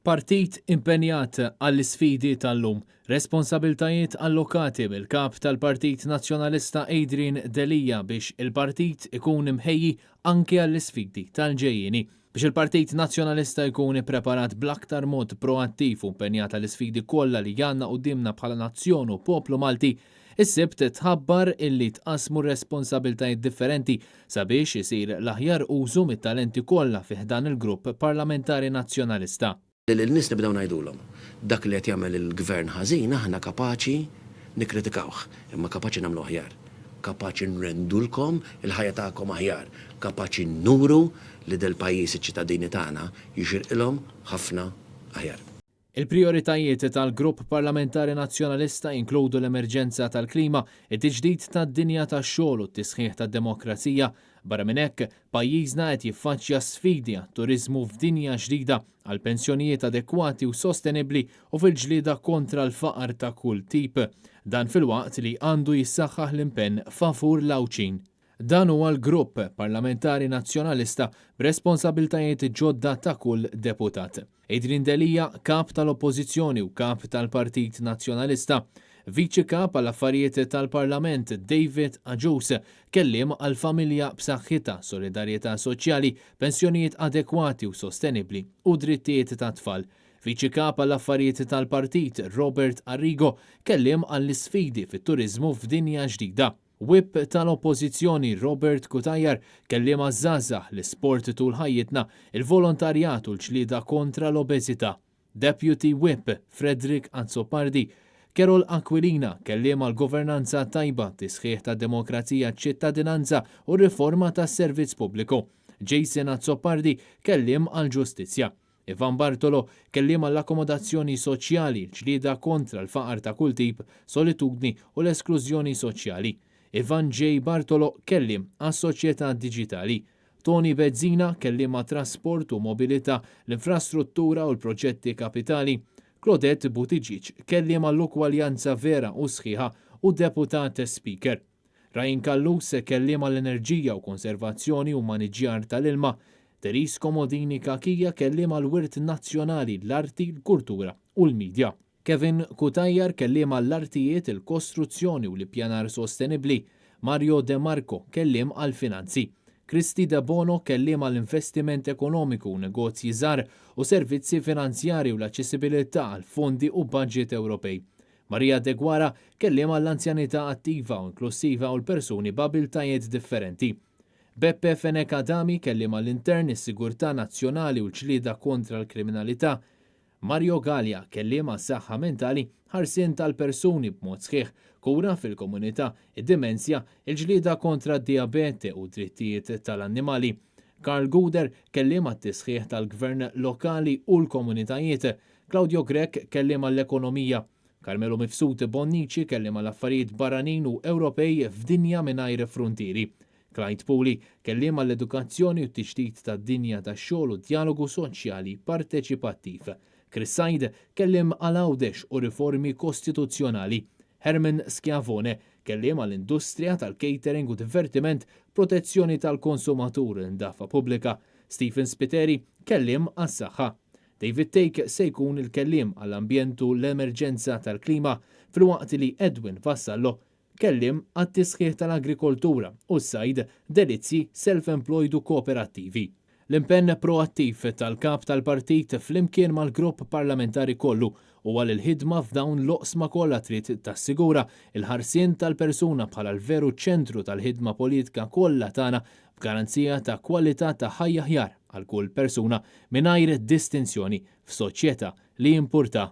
Partit impenjat għall-isfidi tal-lum, responsabiltajiet allokati mill-Kap tal-Partit Nazzjonalista Adrian Delia biex il-partit ikun imħejji anki għall-isfidi tal-ġejjieni. Biex il-Partit Nazzjonalista jkun ippreparat bl-aktar mod proattiv u impenjat għall-isfidi kollha li għandna quddiemna bħala nazzjon u poplu Malti, is-Sibt tħabbar illi tqassmu responsabiltajiet differenti sabiex isir l-aħjar użu mit-talenti kollha fi ħdan il-Grupp Parlamentari Nazzjonalista. Li lin-nies nibdew ngħidulhom, dak li qed jagħmel il-Gvern ħażin aħna kapaċi nikkritikawh, imma kapaċi nagħmlu aħjar. Kapaċi nrendulkom il-ħajja tagħkom aħjar. Kapaċi nuru li dal-pajjiż iċ-ċittadini tagħna jixirqilhom ħafna aħjar. Il-prijoritajiet tal-Grupp Parlamentari Nazzjonalista jinkludu l-emerġenza tal-klima, it-tiġdid tad-dinja tax-xogħol u t-tisħiħ tad-demokrazija. Barra minn hekk, pajjiżna qed jiffaċċja sfidi għat-turiżmu f'dinja ġdida, għal pensjonijiet adekwati u sostenibbli u fil-ġlieda kontra l-faqar ta' kull tip. Dan filwaqt li għandu jissaħħaħ l-impenn favur l-Għawdxin. Dan huwa l-Grupp Parlamentari Nazzjonalista b'responsabiltajiet ġodda ta' kull deputat. Adrian Delia, Kap tal-Oppożizzjoni u Kap tal-Partit Nazzjonalista, Viċi Kap għall-Affarijiet tal-Parlament David Agius, Kelliem għal Familja b'Saħħitha, Solidarjetà Soċjali, Pensjonijiet Adekwati u Sostenibbli u Drittijiet tat-Tfal, Viċi Kap għall-Affarijiet tal-Partit Robert Arrigo, Kelliem għall-Isfidi fit-Turiżmu f'Dinja Ġdida. Whip tal-Oppożizzjoni Robert Cutajar, kelliem għaż-żgħażagħ, l-isport tul ħajjitna, il-volontarjat u l-ġlieda kontra l-obeżità. Deputy Whip Frederick Azzopardi, Karol Aquilina, kelliem għall-governanza tajba, tisħiħ tad-demokrazija, ċ-ċittadinanza u r-riforma tas-servizz pubbliku. Jason Azzopardi, kelliem għall-ġustizzja. Ivan Bartolo, kelliem għall-akkomodazzjoni soċjali, il-ġlieda kontra l-faqar ta' kull tip, solitudni u l-esklużjoni soċjali. Ivan J. Bartolo, kelliem għas-soċjetà diġitali. Toni Bezzina, kelliem għat-trasport u mobilità, l-infrastruttura u l-proġetti kapitali. Claudette Buttigieg, kelliem għall-ugwaljanza vera u sħiħa u Deputat Speaker. Ryan Callus, kelliem għall-enerġija u konservazzjoni u maniġġjar tal-ilma, Therese Comodini Cachia, kelliem għall-wirt nazzjonali, l-arti, l-kultura u l-midja. Kevin Cutajar, kelliem għall-artijiet, il-kostruzzjoni u l-ippjanar sostenibbli, Mario De Marco, kelliem għall-finanzi. Kristy Debono, kelliem għall-investiment ekonomiku u negozji żgħar u servizzi finanzjarji u l-aċċessibilità għal fondi u budget Ewropej. Maria Deguara, kelliem għall-anzjanità attiva u inklussiva u l-persuni b'abiltajiet differenti. Beppe Fenech Adami, kelliem għall-intern, is-sigurtà nazzjonali u l-ġlieda kontra l-kriminalità. Mario Galea, kelliem għas-saħħa mentali, ħarsien tal-persuni b'mod sħiħ, kura fil-komunità, id-dimensja, il-ġlieda kontra d-dijabete u d-drittijiet tal-annimali. Karl Gouder, kelliem għat-tisħiħ tal-gvern lokali u l-komunitajiet. Claudio Grech, kelliem għall-ekonomija. Carmelo Mifsud Bonnici, kelliem għall-affarijiet barranin u Ewropej f'dinja mingħajr fruntieri. Clyde Puli, kelliem għall-edukazzjoni u t-tiġdid tad-dinja tax-xogħol u d-djalogu soċjali parteċipattiv. Chris Said, kelliem għal Għawdex u riformi kostituzzjonali. Herman Schiavone, kelliem għall-industrija tal-catering u divertiment, protezzjoni tal-konsumatur, indafa pubblika. Stephen Spiteri, kelliem għas-saħħa. David Thake se jkun il-kelliem għall-ambjent u l-emerġenza tal-klima filwaqt li Edwin Vassallo kelliem għat-tisħiħ tal-agrikoltura u s-sajd, delizzji, self-employed u kooperattivi. L-impenn proattiv tal-Kap tal-Partit flimkien mal-Grupp Parlamentari kollu huwa li l-ħidma f'dawn l-oqsma kollha trid tassigura l-ħarsien tal-persuna bħala l-veru ċentru tal-ħidma politika kollha tagħna b'garanzija ta' kwalità ta' ħajja aħjar għal kull persuna mingħajr distinzjoni f'soċjetà li jimpurtha.